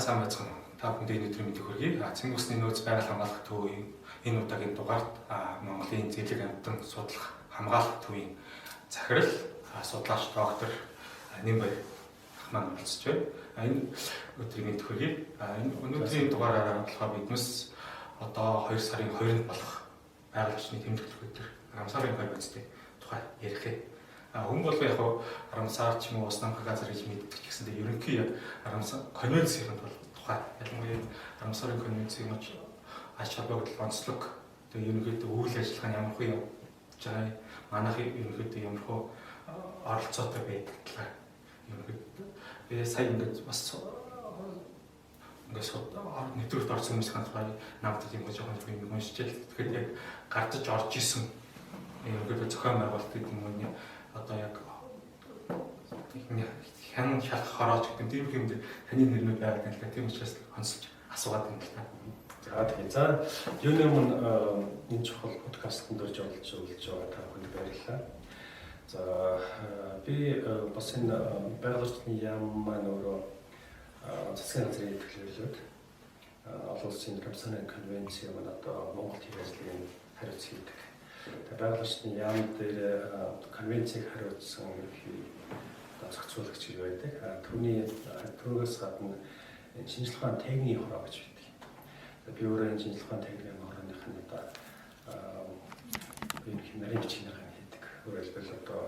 Сайн байцгаана уу? Та бүхэнд энэ өдрийн мэндийг хүргэе. Цэнгүүсний усны нөөц байгаль хамгаалах төвийн энэ удаагийн дугаарт Монголын зэрлэг амьтан судлах хамгаалах төвийн захирал судлаач доктор Нэмбаяр ах маань оролцож байна. Энэ өдрийн мэнд хүргэе. Энэ өнөөдрийн дугаараараа болохоор биднес одоо 2 сарын 2-нд болох байгаль орчны тэмдэглэх өдөр Рамсарын конвенцийн тухай ярих юм. Хүн болго яг Рамсар ч юм уу ус намхаг газар гэж мэддэг ч гэсэндээ ерөнхий яг Рамсар конвенцийн бол тухай ялангуяа Рамсарын конвенцийн ач холбогдол онцлог тэгээ ерөнхийдөө үйл ажиллагаа нь ямар хөө явж байгаа юм, манайх ерөнхийдөө ямар хөө оролцоотой байдаг талаар ерөнхийдөө би сая ингээд бас ингээд нэвтрүүлэлт орсон хүмүүсийн тухай намд юм жоохон юм уншиж л тэгэхээр яг гардаж орж исэн ерөнхийдөө зохион байгуулалт гэдэг юм уу одоо яг хян шалах хорооч гэдэг тийм юм дээр таны нэрнүүд байгаад байна л да. Тийм учраас онцолж асуугаад байна л да. За тэгээ. За юуны өмнө энэ чухал подкастт орж оролцож байгаа та бүхэнд баярлалаа. За би бас энэ байгаль орчны яам маань өөрөө засгийн газрын төлөөлөлд олон улсын Рамсарын конвенц маань одоо Монголд хийх ажлыг хариуц хийдэг. Тэгээ байгаль орчны яам дээр конвенцийг хариуцсан ерөнхий зохицуулагч гэж байдаг. Түүний түүнээс гадна энэ шинжлэх ухааны техникийн хороо гэж байдаг. Би өөрөө энэ шинжлэх ухааны техникийн хорооных нь одоо ерөнхий нарийн бичгийн хийдэг. Өөрөөр хэлбэл одоо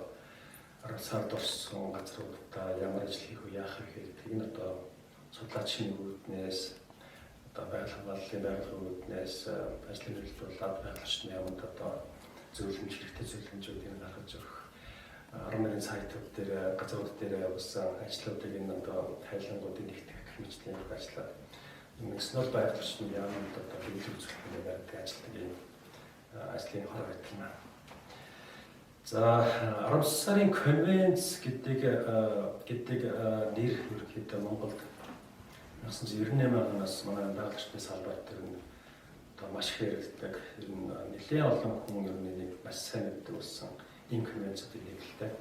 Рамсард орсон газруудаа ямар ажил хийх вэ, яах вэ гэдэг нь одоо судлаачийн үүднээс одоо байгаль хамгааллын байгалийн үүднээс ажлыг хэрэгжүүлээд байгаль орчны яамд одоо зөвлөмж хэрэгтэй зөвлөмжүүдийг гаргаж өгөх 11 сайтууд дээр газрууд дээр бас ажлуудыг энэ одоо тайлангуудыг нэгтгэх гэх мэтийн ажиллаад нэгснээр байгаль орчны яамд одоо хэвлэл үзүүлэлтээр байдаг ажилтдаг ийм ажлын хороо байдаг юм аа. За Рамсарын конвенц гэдэг нэр ерөнхийдөө Монголд 1998 оноос манай байгаль орчны салбар дээр нь одоо маш их яригддаг. Ер нь нэлээд олон хүн ер нь энийг маш сайн мэддэг болсон ийм конвенцуудыг нэгэлтэй.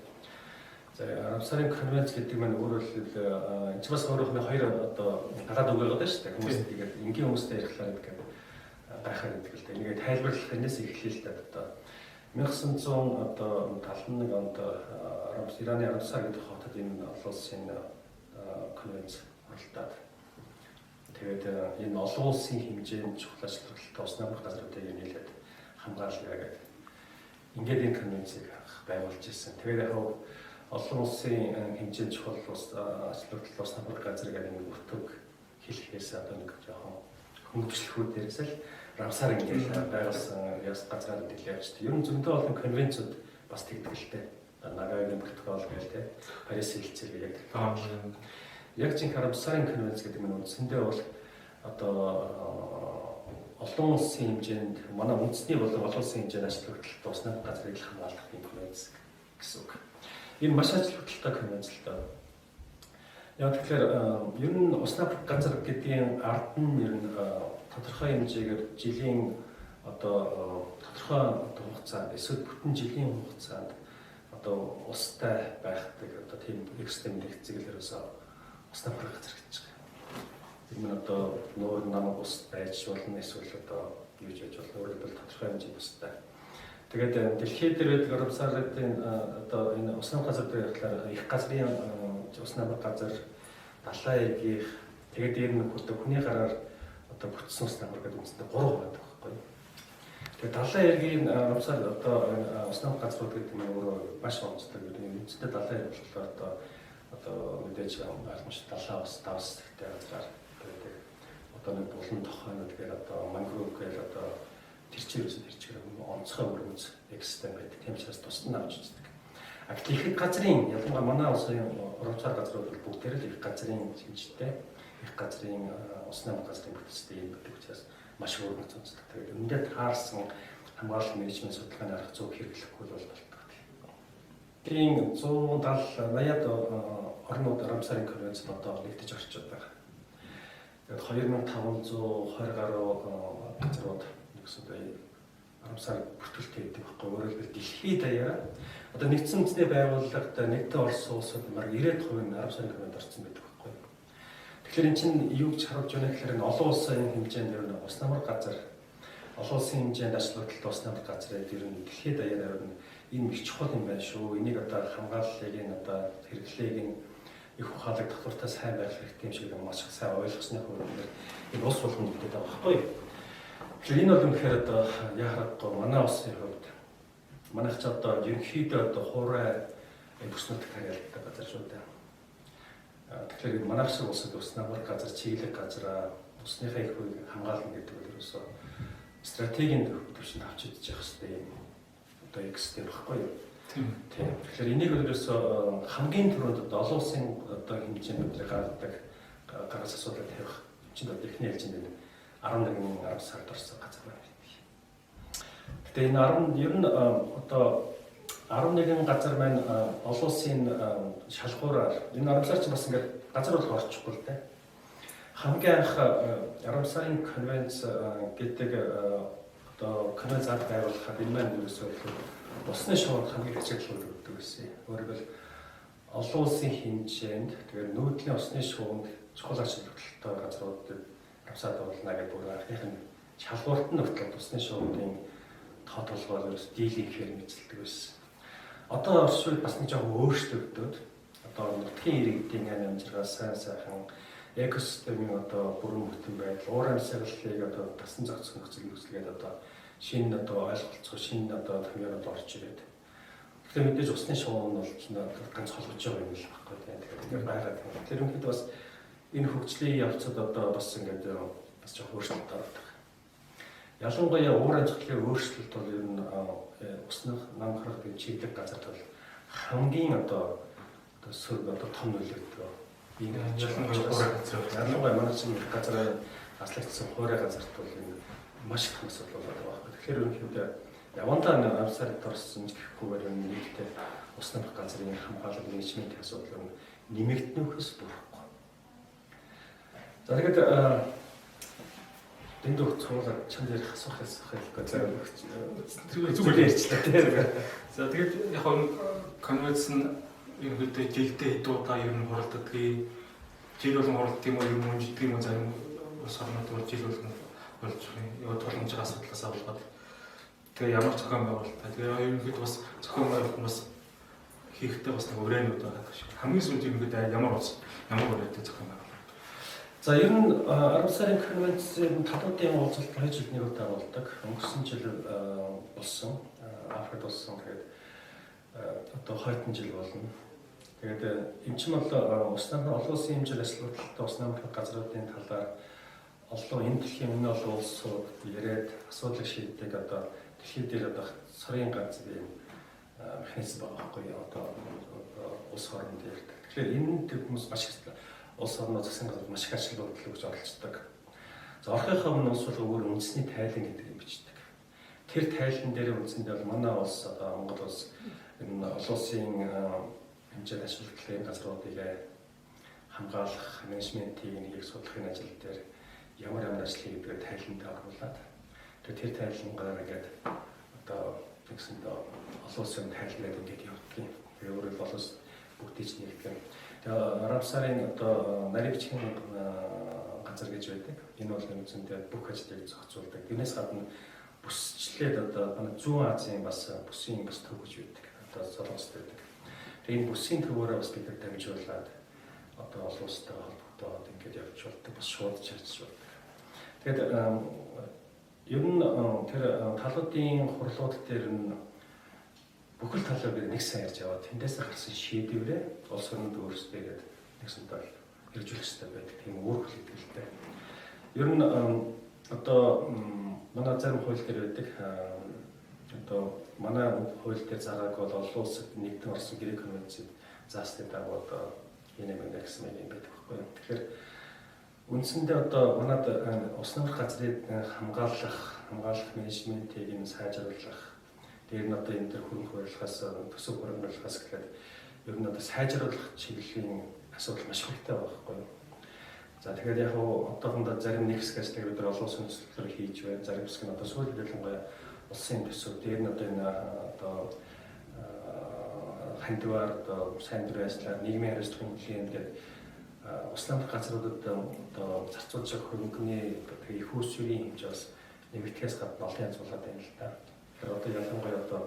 За Рамсарын конвенц гэдэг маань өөрөөр хэлбэл энэ ч бас өөрөөх нь хоёр одоо галаад үг байгаа шүү дээ. Хүмүүс тэгээд энгийн хүмүүстэй ярихлаар гэдэг гайхаад байдаг л да. Энийг тайлбарлах энэс эхлэе л да одоо 1900 одоо 71 онд Ираны Рамсар гэдэг хотод энэ олон улсын конвенц хуралдаад тэгээд энэ олон улсын хэмжээнд чухал ач холбогдолтой ус намрах газруудыг нийлээд хамгаалъя гэдэг. Ингээд энэ конвенцийг байгуулж ирсэн. Тэгээд яг олон улсын хэмжээнд чухал ус ач холбогдолтой ус намрах газар гэдэг нэг өтөг хэлэхээс одоо нэг жоохон хөнгөвчлөхүүд дээрээс л Рамсар ингээд байгуулсан яс газраар дэлээ явж. Ер нь зөндөө олон конвенцууд бас тэгдэг л дээ. Нагагийн протокол гээл те. Парисын хэлцэл яг яг жинхэнэ Рамсарын конвенц гэдэг нь үндсэндээ бол одоо олон улсын хэмжээнд манай үндэсний болон олон улсын хэмжээнд ач холбогдолтой ус намрах газрыг хамгаалах юм конвенц гэсэн үг. Энэ маш ач холбогдолтой конвенц л доо. Яг тэгэхээр ер нь ус намрах газар гэдгийн ард нь ер нь тодорхой хэмжээгээр жилийн одоо тодорхой хугацаанд эсвэл бүтэн жилийн хугацаанд одоо устай байхдаг одоо тийм экосистем нэгцэг л ерөөсөө ус намрах газар гэж байгаа. Тэр нь одоо нуур намаг ус байж болно эсвэл одоо юу ч байж болно. Өөрөөр хэлбэл тодорхой хэмжээнд устай. Тэгээд дэлхийд дээр байдаг Рамсарын одоо энэ ус намрах газар дээр ярихлаар их газрын ус намрах газар далайн эргийнх тэгээд дээр нь одоо хүний гараар одоо бүтсэн ус намрах гэдэг үндсэндээ 3 байдаг байхгүй юу. Тэгээд далайн эргийн Рамсар одоо ус намрах газрууд гэдэг нь өөрөө маш онцлог. Үндсэндээ далайн эрг болохоор одоо мэдээж ойлгомжтой далайн ус давс гэхдээ газраар байдаг. Одоо нэг булан тохойнууд гэдэг одоо мангров гэл одоо тэр чигээрээс тэр чигээр онцгой өргөмц экосистем байдаг. Тийм учраас тусдан авч үздэг. А гэтэл их газрын ялангуяа манай улсын Рамсар газрууд бол бүгдээр л их газрын хэмжээтэй их газрын ус намрах газрын бүтцтэй юм байдаг учраас маш өргөмц онцлог. Тэгээд үүндээ таарсан хамгаалалт менежмент судалгааны арга зүйг хэрэглэхгүй бол болдог. Тийм 170 80-ад орнууд Рамсарын конвенцэд одоо нэгдэж орчод байгаа. Тэгээд 2520 гаруй газрууд нэгсэндээ Рамсар бүртгэлтэй гэдэг байхгүй. Өөрөөр хэлбэл дэлхийд даяараа одоо нэгдсэн үндэсний байгууллагад нэгдэн орсон улсууд бараг 90% нь Рамсарын конвенцэд орсон байдаг байхгүй. Тэгэхээр эн чинь юу гэж харуулж байна гэхээр энэ олон улсын хэмжээнд ер нь ус намар газар, олон улсын хэмжээнд ач холбогдолтой ус намар газрыг ер нь дэлхийд даяараа ер нь энэ их чухал юм байна шүү. Энийг одоо хамгааллыг нь одоо хэрэглээг нь их ухаалаг тогтвортой сайн байх хэрэгтэй юм шиг маш их сайн ойлгосны хувьд энэ улс болгоно гэдэг байгаа байхгүй юу. Тэгэхээр энэ бол үнэхээр одоо яхахгүй манай улсын хувьд манайх ч одоо ерөнхийдөө одоо хуурай бүс нутагт харьяалдаг газар шүү дээ. Тэгэхээр манайх шиг улсад ус намар газар, чиглэг газраа усныхаа их үеийг хамгаална гэдэг бол ерөөсөө стратегийн төвшөнд авч идэж явах хэрэгтэй юм одоо экосистем багхгүй юу? Тийм. Тэгэхээр энийг ерөөсөө хамгийн түрүүнд одоо олон улсын одоо хэмжээнд бидний гаргадаг гаргас асуудлыг тавих чинь одоо эхний ээлжинд энэ 11 10 сард орсон газар байна гэдэг. Гэтэ энэ 10 ер нь одоо 11 газар маань олон улсын шалгуураар энэ Рамсар чинь бас ингээд газар болго орчихгүй л дээ. Хамгийн анх Рамсарын конвенц гэдэг одоо конвенц анх байгуулахад энэ маань ерөөсөө усны шувууд хамгийн их ачаал өгдөг байсан. Өөрөөр олон улсын хэмжээнд тэгээд нүүдлийн усны шувуунд чухал ач холбогдолтой газруудыг Рамсар дуулна гэдэг бүр анхных нь шалгуурт нь хүртэл усны шувуудын тоо толгойр ерөөс дийлэнх ихээр мэдэлдэг байсан. Одоо оршууд үед бас нэг жоохон өөрчлөгдөд одоо нутгийн иргэдийн амь амжиргаа сайн сайхан экосистемийн одоо бүрэн бүтэн байдал, уур амьсгалыг одоо тасан зохицох нөхцөл нөхцөлгээд одоо шинэ одоо ойлголцоо, шинэ одоо томьёонууд орж ирээд. Тэгэхээр мэдээж усны шувуу нь бол ганц холбож байгаа юм л баггүй тийм. Тэгэхээр байгаад байна. Тэгэхээр ерөнхийдөө бас энэ хөгжлийн явцад одоо бас ингээд бас жоохон өөрчлөлт ороод байгаа. Ялангуяа уур амьсгалын өөрчлөлт бол ер нь усны нам харах гэдэг чиглэг газарт бол хамгийн одоо сөрөг одоо том нөлөөтэй. Энэ ялангуяа хуурай газар. Ялангуяа манай чинь газар аслагдсан хуурай газарт бол энэ маш их том асуудал болоод байгаа байхгүй. Тэгэхээр ерөнхийдөө явандаа Рамсарт орсон гэхгүйгээр энэ нийтдээ ус намх газрын хамгаалал менежментийн асуудал нь нэмэгдэнөхөөс бүрхгүй. За тэгээд дэндүү цуулаад чам дээр асуух хэлэхгүй за зүгээр ярьчлаа тийм. За тэгээд яг нь конвенц нь ерөнхийдөө жилдээ хэд удаа ер нь хуралддгийг, жил болгон хуралддаг юм уу, ер нь үнждэг юм уу, зарим улс орнууд бол жил болгон болж тулгамж байгаа асуудлаас болоод тэгээ ямар зохион байгуулалт. Тэгээ ерөнхийдөө бас зохион байгуулалт нь бас хийхдээ бас нэг урээнүүд байгаа шиг. Хамгийн сүүлд ерөнхийдөө ямар улс ямар урээтэй зохион байгуулалт. За ер нь 10 сарын конвенцийн талуудын уулзалт 2 жилд нэг удаа болдог. Өнгөрсөн жил болсон. Африкт болсон. Тэгээд одоо хойтон жил болно. Тэгээд энэ чинь бол ус намрын олон улсын хэмжээнд ач холбогдолтой ус намрын газруудын талаар олон энэ дэлхийн өмнө олон улсууд яриад асуудлыг шийддэг одоо дэлхий дээр одоо сарын газрын механизм байгаа байхгүй юу? Одоо улс оронд ярьдаг. Тэгэхээр энэ төр хүмүүс маш их улс орноо засгийн газар маш их ач холбогдол өгч оролцдог. За орохынхаа өмнө улс бол өөр үндэсний тайлан гэдэг юм бичдэг. Тэр тайлан дээр үндсэндээ бол манай улс одоо Монгол улс энэ олон улсын хэмжээнд ач холбогдолтой газруудыг хамгаалах, менежментийг нэг судлахын ажил дээр ямар ямар ажил хийдэг тайландаа оруулаад тэр тайлангаар ингээд одоо тэгсэндээ олон улсын тайлнаад ингээд явдаг юм. Тэгээ өөрөөр олон улс бүгдийг нэгтгэн. Тэгээ Рамсарын одоо нарийн бичгийн газар гэж байдаг. Энэ бол үндсэндээ бүх ажлыг зохицуулдаг. Тэрнээс гадна бүсчлээд одоо манай Зүүн Азийн бас бүсийн бас төв гэж байдаг. Одоо Солонгост байдаг. Тэгээ энэ бүсийн төвөөрөө бас бид нар дамжуулаад одоо олон улстай холбогдоод ингээд явж болдог. Бас шууд чарж болдог. Тэгээд ер нь тэр талуудын хурлууд дээр нь бүхэл талаар бид нэг сайн ярьж яваад тэндээс гарсан шийдвэрээ улс орнууд өөрсдөө гээд нэг сандал хэрэгжүүлэх хэрэгтэй байдаг. Тийм өөр хүлээлттэй. Ер нь одоо манай зарим хууль дээр байдаг. Одоо манай хууль дээр зараагүй бол олон улсад нэгдэн орсон гэрээ конвенцид заасны дагуу одоо энэ юм гэсэн юм байдаг байхгүй юу. Тэгэхээр үндсэндээ одоо манад ус намрах газрыг хамгаалах менежментийг нь сайжруулах, дээр нь одоо энэ төр хөрөнгө хуваарлахаас төсөв хөрөнгөлөхөөс гэхэд ер нь одоо сайжруулах чиглэлийн асуудал маш хэрэгтэй байгаа байхгүй юу. За тэгэхээр яг одоохондоо зарим нэг хэсэг ажлыг бид нар олон улсын төсөлтөөр хийж байна. Зарим хэсэг нь одоо сүүлийн ялангуяа улсын төсөв дээр нь одоо энэ одоо хандивар одоо сайн дурын ажлаар нийгмийн хариуцлагын хөлийн ингээд ус намрах газруудад одоо зарцуулж байгаа хөрөнгөний одоо их усүрийн хэмжээ бас нэмэгдэхээс гадна олон янз болоод байна л да. Тэгэхээр одоо ялангуяа одоо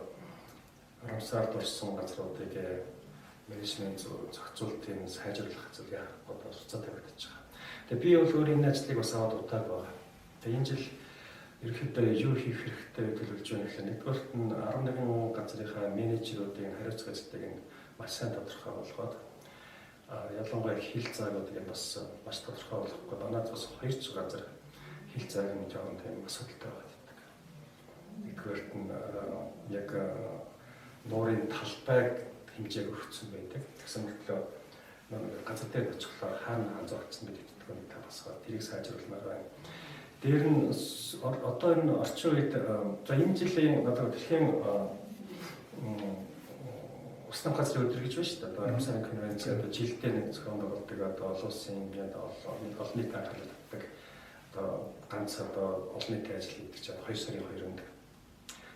Рамсард орсон газруудыг менежмент зохицуултын сайжруулах зүйл яах одоо суцаа тавигдаж байгаа. Тэгээ би бол өөр энэ ажлыг бас аваад удааг байгаа. Тэгээ энэ жил ерөнхийдөө юу хийх хэрэгтэй төлөвлөж байна гэхээр нэгдүгээрт нь 11 газрынхаа менежерүүдийн хариуцах ажлыг нь маш сайн тодорхой болгоод ялангуяа хил заагуудыг бас маш тодорхой болгохгүй манайд бас 200 газар хил зааг нь жоохон тийм асуудалтай байгаа гэдэг. Нэгдүгээрт нь яг нуурын талбайг хэмжээг өгсөн байдаг. Тэгсэн мөртлөө нэг газар дээр очихлоор хаана хаан зогцсон бэ гэдэг нэг та басгаа тэрийг сайжруулмаар байна. Дээр нь одоо энэ орчин үед за энэ жилийн одоо дэлхийн ус нам газрын өдөр гэж байна шүү дээ. Одоо Рамсарын конвенц одоо жилдээ нэг зохион байгуулдаг одоо олон улсын олон нийт анхаарал татдаг одоо ганц одоо олон нийтийн ажил хийдэг чинь 2 сарын 2-нд.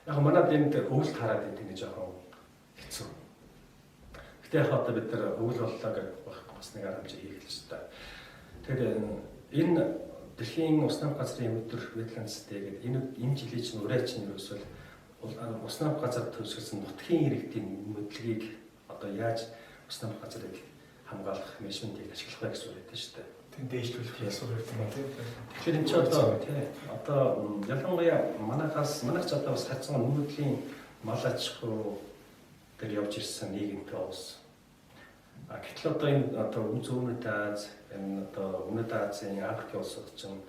Яг манад энд өвөлт хараад идэв нэг жоохон хэцүү. Гэтэ яг одоо бид нар өвөл боллоо гэдэг бас нэг арга хэмжээ хийх л шүү дээ. Тэгэхээр энэ дэлхийн ус нам газрын өдөр Wetlands Day гэдэг энэ жилийн чинь урай чинь ерөөсөө ус нам газар төвсгөлсөн нутгийн иргэдийн мэдлэгийг одоо яаж ус нам газрыг хамгаалах менежментийг ашиглах вэ гэсэн үг байдаг шүү дээ. Тийм дээшлүүлэх асуудал байдаг юм тийм. Тэгэхээр энэ ч одоо тий одоо ялангуяа манайхаас манайх ч одоо бас хацсан нүүдлийн мал аж ахуй дээр явж ирсэн нийгэмтэй улс. А гэтэл одоо энэ одоо Өмнөд Аз, энэ одоо Өмнөд Азийн Африкийн улсууд чинь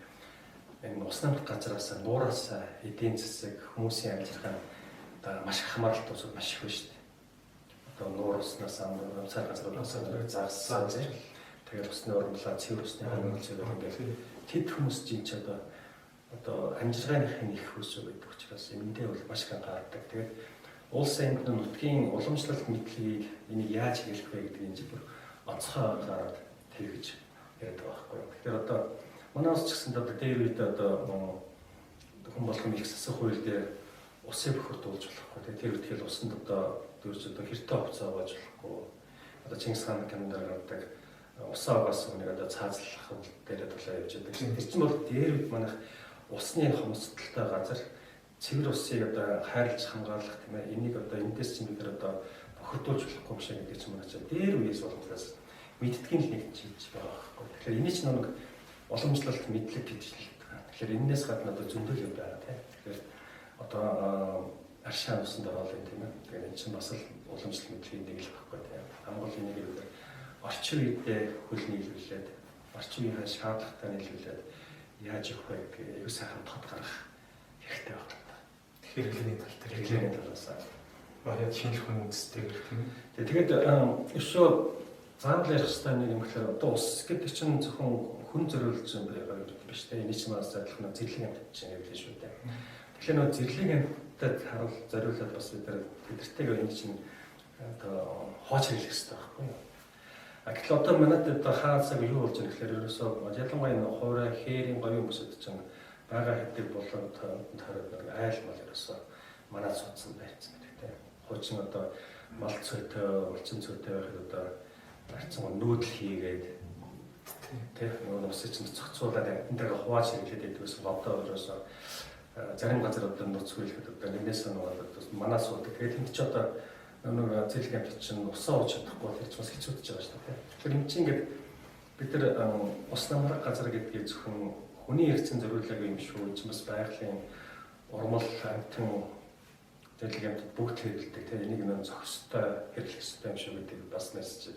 энэ ус намрах газраас нуураас эдийн засаг хүмүүсийн амжилтаа одоо маш их хамааралтай улсууд маш их байна шүү дээ. Одоо нуур уснаас амсаар газруудаас загассан тийм. Тэгэл усны урамлаа, цэвэр усны хангал зэрэг ингээд тэд хүмүүс чинь ч одоо амжилтгааных нь их хүсв гэдэг учраас энэндээ бол маш их анхаардаг. Тэгээд улс энд нутгийн уламжлалт мэдлэгийг энийг яаж хэрэглэх вэ гэдгийг энэ бүр онцгой анхаарал тавьж яриад байгаа байхгүй юу. Тэгэхээр одоо манай улс ч гэсэн одоо дээр үед одоо хүн болгон их сасах хууль дээр усыг бохирдуулж болохгүй. Тэр үед тэгэл усанд одоо дөрж одоо хэртэ хувцас аваад болохгүй. Одоо Чингис хаан кинонд гардаг усаа угаасан хүнийг одоо цаазлах хөл дээрээ тулаа явж байдаг. Тэр чинь бол дээр үед манайх усны хомсдолтой газар цэвэр усыг одоо хайрлаж хамгаалах тийм ээ энийг одоо эндээс чинь бид нар одоо бохирдуулж болохгүй юм шиг гэдэг чинь манай чинь дээр үеэс боломжлоос мэддгийн л нэг чийж байгаа байхгүй. Тэгэхээр эний чинь нэг уламжлалт мэдлэг гэж хэлдэг. Тэгэхээр энээс гадна одоо зөндөл юм байгаа тийм. Тэгэхээр одоо аршаан усанд ороод юм тийм ээ. Тэгэхээр энэ чинь бас л уламжлалт мэдлэгийн нэг л байхгүй тийм. Хамгийн энийг бид орчин үедээ хөл нийлүүлээд орчин үеийн шаардлагатай нийлүүлээд яаж явах вэ гэдгийг аюу сайхан тод гаргах хэрэгтэй байна. Хэрэглээний тал дээр хэрэглээний талаас яг шинжлэх ухааны үндэстэйгээр тийм. Тэгээд өшөө заавал ярих хэрэгтэй нэг юм гэхээр одоо ус гэдэг чинь зөвхөн хүн зориулж байгаа юм биш үү? Энэ чинь бас адилхан зэрлэг амьтад чинь юм шүү дээ. Тэгэхээр нөө зэрлэг амьтад харуул зориулаад бас бид нар тэдэртэйгээ энэ чинь одоо хооч хэрэглэх хэрэгтэй байхгүй юу? А гэтэл одоо манайд одоо хаан цаг юу болж байгаа гэхээр ерөөсөө ялангуяа энэ хуурай хээрийн говийн хүмүүсд чинь байгаа хэдэг болон тойроод нэг айл мал ерөөсөө манад суудсан байцсан гэдэг тийм. Хуучин одоо мал цойтой, булчин цойтой байхад одоо арцсан нүүдэл хийгээд тийм нөгөө усыг чинь цогцуулаад амьтантайгаа хувааж хэрэглээд байдаг гэсэн одоо ерөөсөө зарим газар одоо нуц хүлэхэд одоо нэгнээс нь одоо манад суудаг. Тэгээд тэнд чи одоо нөгөө зээлэг амьтад чинь усаа ууж чадахгүй тэр чинь бас хэцүүдэж байгаа шүү дээ. Тэгэхээр энэ чинь ингээд бид нар ус намрах газар гэдгийг зөвхөн хүний эрдэм зориулаагүй юм шүү. Энэ чинь бас байгалийн урмал амьтан зээлэг амьтад бүгд хэрэглэдэг. Тэгээ энийг нөө зохистой хэрэглэх ёстой юм шүү гэдгийг бас мессеж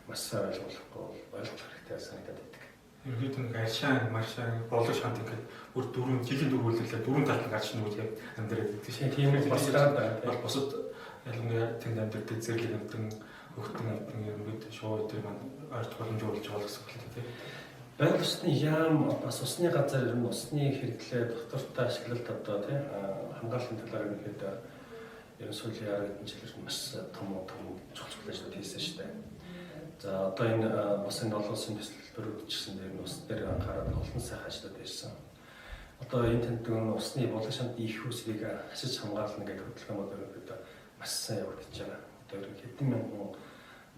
маш сайн ойлгохгүй ойлгох хэрэгтэй санагдаад байдаг. Ерөнхийдөө нэг аршаан, маршаан, болог шант ингээд бүр дөрвөн жилийн дөрвөн үлрэлээ дөрвөн талд гарч нүүд яг амьдраад байдаг шээ. Тийм бас бол бусад ялангуяа тэнд амьдардаг зэрлэг амьтан, хөхтөн амьтан ерөнхийдөө шоу өдр маань ойрт боломж болж байгаа гэсэн үг л тийм. Байгаль усны яам бас усны газар ер нь усны хэрэглээ доктортой ашиглалт одоо тийм хамгаалалтын талаар ерөнхийдөө ер нь сүүлийн 10 хэдэн жилээр маш том том чухал чухал ажлууд хийсэн шүү дээ. За одоо энэ бас энэ олон улсын төсөл ч гэсэн дээр нь ус дээр анхаарал олон сайхан ажлууд хийсэн. Одоо энэ тэнд усны булан шамд их усыг хашиж хамгаална гэдэг хөдөлгөөн бол ерөнхийдөө маш сайн явагдаж байгаа. Одоо ер нь хэдэн мянган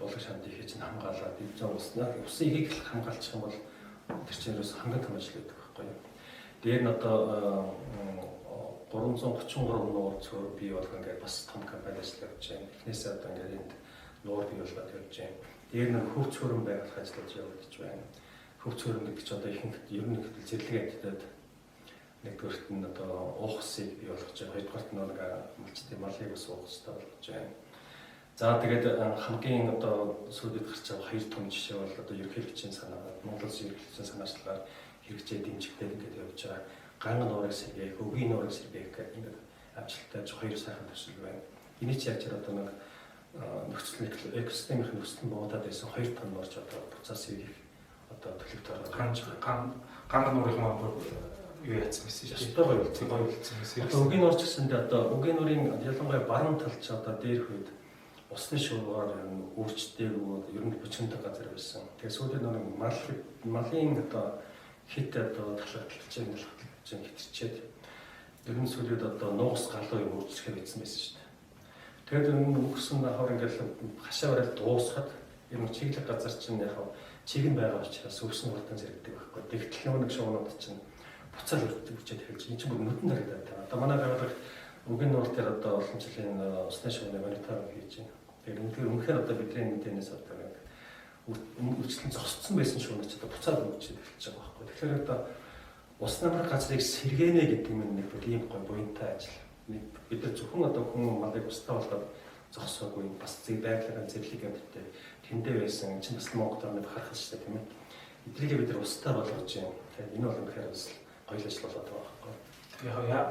Булаг шанд ихэж нь хамгаалаад эвзэн уснаа усын ихийг л хамгаалчих юм бол тэр чинь ерөөс хамгийн том ажил гэдэг байхгүй юу. Дээр нь одоо 333 нуур цөөр бий болгон ингээд бас том компани ажил явж байна. Эхнээсээ одоо ингээд энд нуур бий болгоод явж байна. Дээр нь хөв цөөрөн байгуулах ажил явагдаж байна. Хөв цөөрөн гэдэг чинь одоо ихэнх ер нь зэрлэг амьтдад нэгдүгээрт нь одоо уух усыг бий болгож байна. Хоёрдугаарт нь нэг малчдын малыг бас уух устай болгож байна. За тэгээд хамгийн одоо сүүлд гарч байгаа хоёр том жишээ бол одоо ерөнхийлөгчийн санаагаар Монгол Улсын ерөнхийлөгчийн санаачлагаар хэрэгжээ дэмжигдээд ингээд явж байгаа ганга нуурыг сэргээх, өвгийн нуурыг сэргээх гэдэг ингээд амжилттай хоёр сайхан төсөл байна. Эний чи яаж одоо нэг нөхцөл экосистемийн нөхцөл нь буудаад байсан 2 тонн нуурч одоо буцаас сэргээх одоо төлөвт ороод ганга нуурын маань юу яатсан байсан шүү дээ. Гоё болсон, гоё болсон байсан. Одоо өвгийн нуурч гэсэндээ одоо өвгийн нуурын ялангуяа баруун талд ч одоо дээрх үед усны шуургаар үрждээгүй ер нь бочонтой газар байсан. Тэгээ сүүлийн нэг малын одоо хит одоо талхалж хитэрчээд ер нь сүүлүүд одоо нугас галуу юм үржихээр байсан байсан шүү дээ. Тэгээд энэ өнгөрсөн давхар ингээл хашаа барайл дуусахад ер нь чиглэг газар чинь яг чиг нь байгаа учраас өвсөн хурдан зэрэгдэг байхгүй. Тэгтэл нэг шуунууд чинь буцаал үржээд эхэлж энэ чинь бүр нүдэн дарагдаад байна. Одоо манай байгууллага өвгийн нуур дээр одоо олон жилийн усны шууны мониторинг хийж байна. Тэгэхээр үнэхээр одоо бидний мэдээнээс одоо нэг үйлчлэн зогсцсон байсан шуунууд ч одоо буцаад үржээд эхэлж байгаа байхгүй. Тэгэхээр одоо ус намрах газрыг сэргээнэ гэдэг нь нэг бүр ийм гоё буянтай ажил. Нэг бид нар зөвхөн одоо хүн малыг устай болгоод зогсоогүй бас зэг байгалийн зэрлэг амьттай тэндээ байсан энэ чинь бас Монгол орны бахархал шүү дээ тийм ээ. Эдрийгээ бид нар устай болгож юм. Тэгэхээр энэ бол үнэхээр бас гоё ажил болоод байгаа байхгүй. Тэгээ яг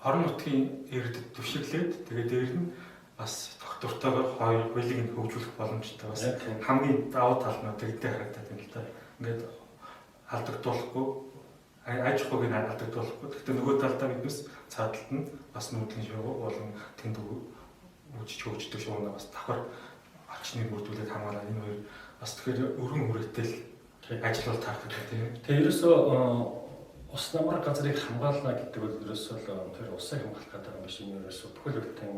орон нутгийн иргэдэд түшиглээд тэгээ дээр нь бас тогтвортойгоор хоёр хуулийг нь хөгжүүлэх боломжтой бас хамгийн давуу тал нь тэгдэ харагдаад байна л да. Ингээд алдагдуулахгүй аж ахуйг нь алдагдуулахгүй. Гэхдээ нөгөө талдаа биднес цаадалд нь бас нүүдлийн шугам болон тэнд үжиж хөгждөг шугамаа бас давхар орчныг бүрдүүлээд хамгаалаа. Энэ хоёр бас тэгэхээр өргөн хүрээтэй л ажил бол таарах гэдэг тийм. Тэгээ ерөөсөө ус намрах газрыг хамгаална гэдэг бол ерөөсөө л тэр усыг хамгаалах гэдэг юм биш. Энэ ерөөсөө бүхэл бүтэн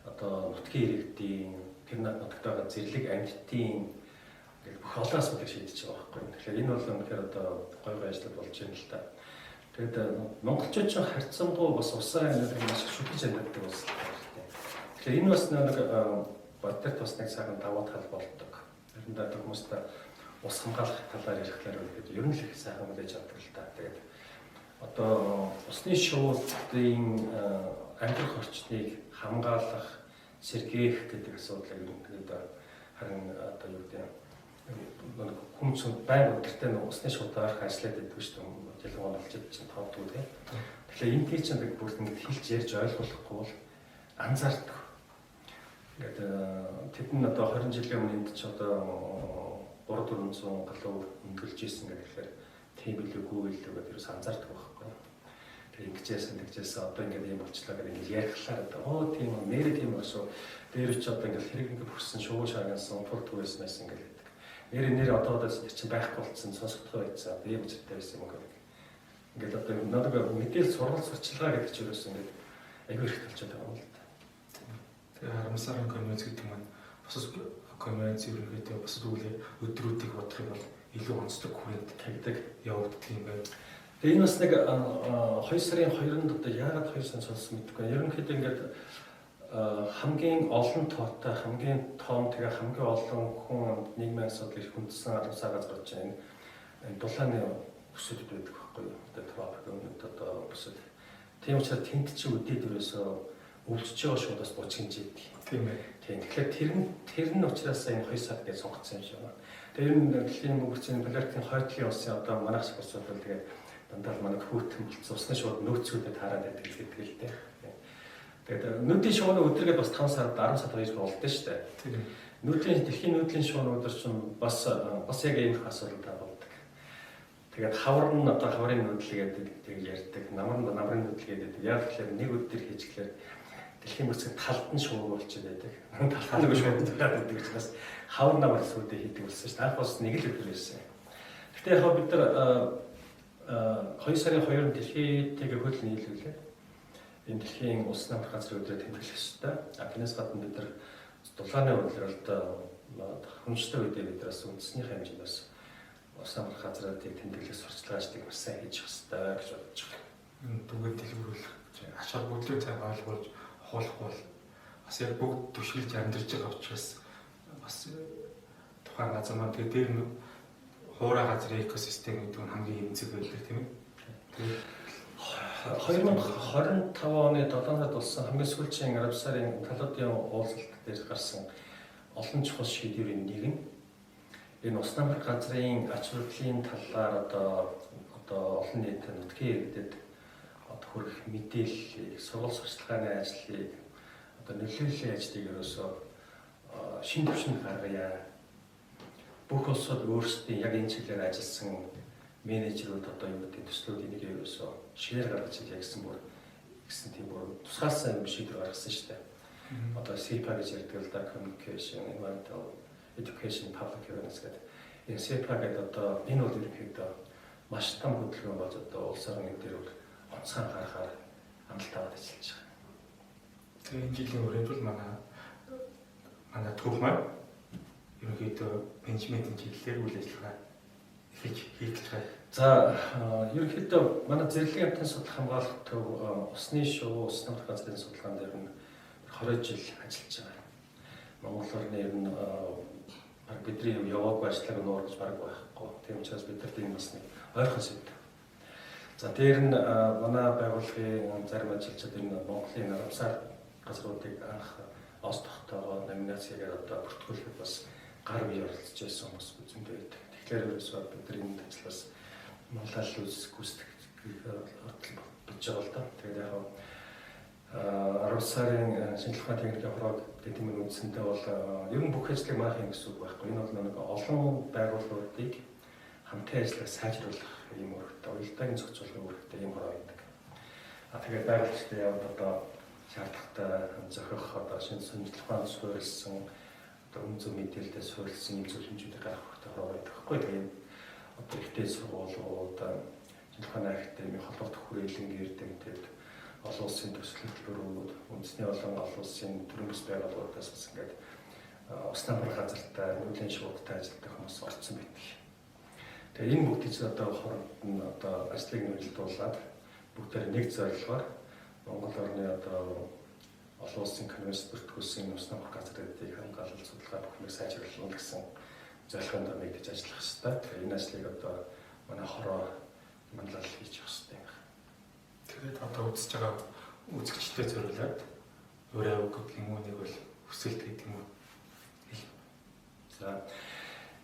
одоо нутгийн иргэдийн тэр нутагт байгаа зэрлэг амьтдын ингээл бүх олон асуудлыг шийдэж байгаа байхгүй. Тэгэхээр энэ бол үнэхээр одоо гой гой ажил болж байна л та. Тэгэд монголчууд ч харьцангуй бас усан амьдрал маш их шүтэж амьдардаг улс л байна. Тэгэхээр энэ бас нэг бодит бас нэг сайхан давуу тал болдог. Ер нь одоо хүмүүстээ ус хамгаалах талаар ярихлаар үнэхээр ер нь л их сайхан хүлээж авдаг л та. Тэгээд одоо усны шуудын амьдрах орчныг хамгаалах, сэргээх гэдэг асуудлыг ерөнхийдөө харин одоо юу гэдэг нэг хүмүүс байнга өдөртөө нэг усны шуудаар ажиллаад байдаг шүү дээ. Ялангуяа малчид чинь тоодгүй тийм. Тэгэхээр энэ тий чинь бүр ингэ хэлж ярьж ойлгохгүй бол анзаардаг. Ингээд тэд нь одоо 20 жилийн өмнө энд чи одоо 3 400 галуу өндөрлж исэн гэхээр тийм билүүгүй илүү гэдэг ерөөс анзаардаг байхгүй. Тэгээ ингэжсэн тэгжсэн одоо ингээд юм болчлаа гэдэг ингээд ярихлаар одоо оо тийм үү нэрээ тийм үү шүү. Дээр чи одоо ингээд хэрэг ингээд бүрсэн шувуу шаагансан тулд байсан ингээд гэдэг. Нэрээ нэр одоо одоо чинь байхгүй болцсон сонсохдоо байсан. Одоо ийм учиртай байсан юм гэдэг. Ингээд одоо надад мэдээл сургал сурчилгаа гэдэг чинь ерөөс ингээд айгүй хэрэгтэй болчиход байгаа юм л да. Тэгээ Рамсарын конвенц гэдэг маань бусад конвенц ерөнхийдөө бусад үйл өдрүүдийг бодох юм бол илүү онцлог хүрээнд Тэгдэг. явагддаг юм байна. Тэгээ энэ бас нэг 2 сарын 2-нд одоо яагаад 2 сарын сонссон мэдэхгүй. Ерөнхийдөө ингээд хамгийн олон тоотой, хамгийн том тэгээ хамгийн олон хүн амт нийгмийн асуудал их хүндсэн алуусаа газар болж байна. Энэ дулааны бүсэд байдаг байхгүй юу? Одоо тропик өмнөд одоо бүсэд. Тийм учраас тэнд чи үдээд ерөөсөө өвдөж байгаа шуудаас бучгинж идэг. Тийм ээ. Тийм. Тэгэхээр тэр нь учраас энэ 2 сар гэж сонгоцсон юм шиг байна. Тэгээ ер нь дэлхийн мөнгөцийн поляртын хойд талын улсын одоо манайх шиг улсууд бол тэгээд дандаа л манай хүүтэн болцсон усны шууд нөөцүүдэд хараад байдаг гэдэг л дээ. Тэгээд нүдийн шууны өдргээд бас 5 сард 10 сард хоёр болдсон шүү дээ. Тийм. Нүүдлийн дэлхийн нүүдлийн шууны өдөр чинь бас яг ийм их асуудал та болдог. Тэгээд хавар нь одоо хаврын нүүдэл гэдэг тэг ярьдаг. Намар нь намрын нүүдэл гэдэг. Яг тэгэхээр нэг өдөр хийчихлээр дэлхийн бүсгэн талд нь шууг болчиход байдаг. Талд нь шууд гараад байдаг учраас хавар намар сүйдээ хийдэг болсон шүү дээ. Анх бас нэг л өдөр байсан. Гэтэ яг бид нар 2 сарын 2-нд дэлхийтэйгээ хөл нийлүүлээд энэ дэлхийн улс намрах газрын өдрөө тэмдэглэх ёстой. А тэрнээс гадна бид нар дулааны улиралд Тохиромжтой үедээ бид бас үндэснийхээ хэмжээнд бас ус намрах газруудыг тэмдэглэх сурталчилгаа ажлыг маш сайн хийж явах ёстой гэж бодож байгаа. Түгээд дэлгэрүүлэх ач холбогдлыг сайн ойлгуулж ухуулах бол бас яг бүгд түшиглэж амьдарч байгаа учраас бас тухайн газар маань тэгээ дээр нь хуурай газрын экосистем гэдэг нь хамгийн эмзэг байлаа, тийм ээ. Тэгээд 2025 оны 7 сард болсон хамгийн сүүлийн Рамсарын талуудын уулзалт дээр гарсан олон чухал шийдвэрийн нэг нь энэ ус намрах газрын ач холбогдлын талаар одоо олон нийт нутгийн иргэдэд одоо хүргэх мэдээллийг, сургууль сурталчилгааны ажлыг, одоо нөлөөллийн ажлыг ерөөсөө шинэ түвшинд гаргая. Бүх улсууд өөрсдийн яг энэ чиглэлээр ажилласан менежерүүд одоо юу гэдэг төслүүд энийг ерөөсөө шинээр гаргаж ирье гэсэн бүр гэсэн тийм бүр тусгаалсан юм шийдвэр гаргасан шүү дээ. Одоо CEPA гэж ярьдаг л да, Communication, Environmental Education, Public Awareness гэдэг. Энэ CEPA гэдэг одоо энэ бол ерөнхийдөө маш том хөдөлгөөн болж одоо улс орны дээр бол онцгой анхаарахаар амлалт аваад ажиллаж байгаа. Тэгээ энэ жилийн хүрээнд бол манай төв маань ерөнхийдөө менежментийн чиглэлээр үйл ажиллагаа эхэлж хийгдэж байгаа. За, ерөнхийдөө манай зэрлэг амьтан судлах хамгаалах төв усны шувуу, ус намрах газрын судалгаан дээр нь 20 жил ажиллаж байгаа. Монгол орны ер нь баг бидний яваагүй ажиллааг нуур гэж баг байхгүй. Тийм учраас бидэрт энэ бас нэг ойрхон сэдэв. За, дээр нь манай байгууллагын зарим ажилчид энэ Монголын Рамсар газруудыг анх ос тогтоогоо номинациягаар одоо бүртгүүлэхэд бас гар бие оролцож байсан хүмүүс зөндөө байдаг. Тэгэхээр ерөөсөө бид нар энэ ажлаас манлайлал гүйцэтгэх болж байгаа л да. Тэгээд яг 10 сарын шинжлэх ухааны техникийн хороо гэдэг юм үндсэндээ бол ер нь бүх ажлыг маах юм гэсэн үг байхгүй. Энэ бол нэг олон байгууллагуудыг хамтын ажлыг сайжруулах юм үүрэгтэй, уялдааг зохицуулах үүрэгтэй юм хороо байдаг. А тэгээд байгууллагын явд одоо шаардлагатай зохих одоо шинэ шинжлэх ухаанд суурилсан одоо үнэ зөв мэдээлэлтэй суурилсан юм зөвлөмжүүдийг гаргах хэрэгтэй хороо байдаг байхгүй. Тэгээд одоо ихтэй сургуулиуд, шинжлэх ухааны академи, холбогдох хүрээлэн эрдэмтэд, олон улсын төсөл хөтөлбөрүүд, үндэсний болон олон улсын төрийн бус байгууллагуудаас бас ингээд ус намрах газартай, нүүдлийн шуудтай ажилладаг хүмүүс орцсон байдаг. Тэгээ энэ бүгдийг чинь одоо хооронд нь одоо ажлыг нөлөөлүүлээд бүгдээр нэг зорилгоор Монгол орны одоо олон улсын конвенц бүртгүүлсэн ус намрах газруудыг хамгаалал, судалгаа бүхнийг сайжруулна гэсэн зорилгын дор нэгдэж ажиллах хэрэгтэй. Тэгэхээр энэ ажлыг одоо манай хороо манлайлал хийж явах хэрэгтэй юм байна. Тэгээд одоо үзэж байгаа үзэгчдэд зориулаад урай үг гэх юм уу, нэг бол хүсэлт гэдэг юм уу? За,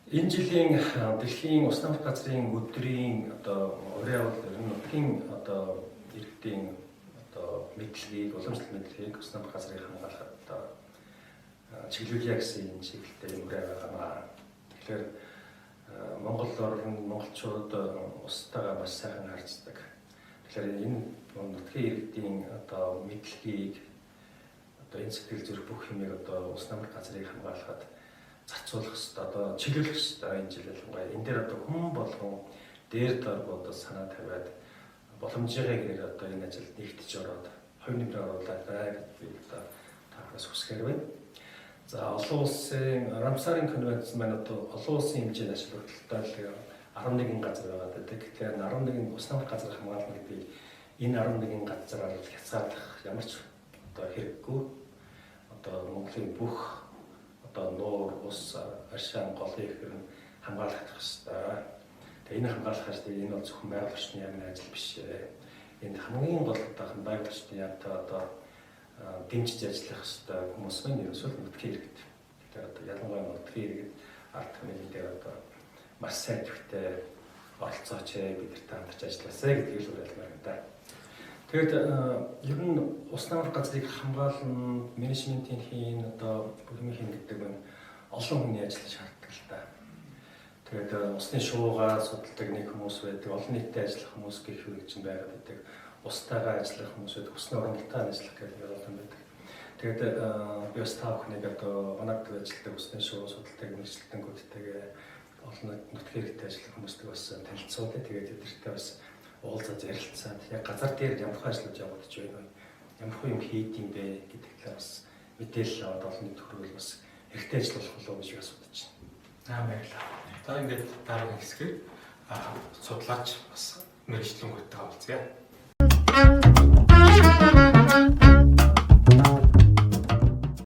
энэ жилийн дэлхийн ус намрах газрын өдрийн одоо урай бол ер нь нутгийн одоо иргэдийн одоо мэдлэгийг, уламжлалт мэдлэгийг ус намрах газрыг хамгаалахад одоо чиглүүлье гэсэн энэ чиглэлтэй юм урай байгаамаа. Тэгэхээр Монгол орн монголчууд устайгаа маш сайхан харьцдаг. Тэгэхээр энэ нутгийн иргэдийн одоо мэдлэгийг одоо энэ сэтгэл зүрх бүх юмыг одоо ус намрах газрыг хамгаалахад зарцуулах ёстой, одоо чиглүүлэх ёстой энэ жил ялангуяа. Энэ дээр одоо хүн болгон дээр дорг одоо санаа тавиад боломжийнхаа гэрээр одоо энэ ажилд нэгтж ороод хувь нэмрээ оруулаарай гэж би одоо таахаас хүсгээр байна. За, олон улсын Рамсарын конвенц маань одоо олон улсын хэмжээнд ашиглагдaltaй 11 газар байгаа гэдэг. Тэгэхээр 11 ус намрах газар хамгаална гэдгийг энэ 11 газараар хязгаарлах ямар ч одоо хэрэггүй. Одоо Монголын бүх одоо нуур, ус, аршаан, голын ихэр нь хамгаалах ёстой. Тэгээ энэ хамгаалах ажлыг энэ бол зөвхөн байгаль орчны яамны ажил биш ээ. Энд хамгийн гол одоо байгаль орчны яамтай одоо дэмжиж ажиллах ёстой хүмүүс маань ерөөсөө нутгийн иргэд. Тэгэхээр одоо ялангуяа нутгийн иргэд ард түмний дээр одоо маш сайн төвтэй оролцооч ээ, бид нартай хамтарч ажилласаа гэдгийг л уриалмаар байна да. Тэгэд ер нь ус намрах газрыг хамгаална, менежментийн хийн, одоо бүх юм хийн гэдэг нь олон хүний ажил шаарддаг л да. Тэгээд усны шуугаа судалдаг нэг хүмүүс байдаг, олон нийтэд ажиллах хүмүүс гэх хэрэг чинь байгаад байдаг. Устайгаа ажиллах хүмүүс байдаг, усны урамлалтаар ажиллах гэдэг олон байдаг. Тэгээд би бас та бүхнийг одоо манад ажилладаг усны шуу судалдаг мэргэжилтэнгүүдтэйгээ олон нутгийн хэрэгтэй ажиллах хүмүүстэй бас танилцуулъя. Тэгээд тэднэртэй бас уулзаад ярилцаад яг газар дээр ямар ажлууд явагдаж байна вэ? Ямар юм хийд юм бэ гэдэг талаар бас мэдээлэл аваад олон нийт хүрвэл бас хэрэгтэй ажил болох болов уу гэж би асуудаж байна. За, баярлалаа. За, ингээд дараагийн хэсгээр судлаач бас мэргэжлэн гүйтээ уулзъя.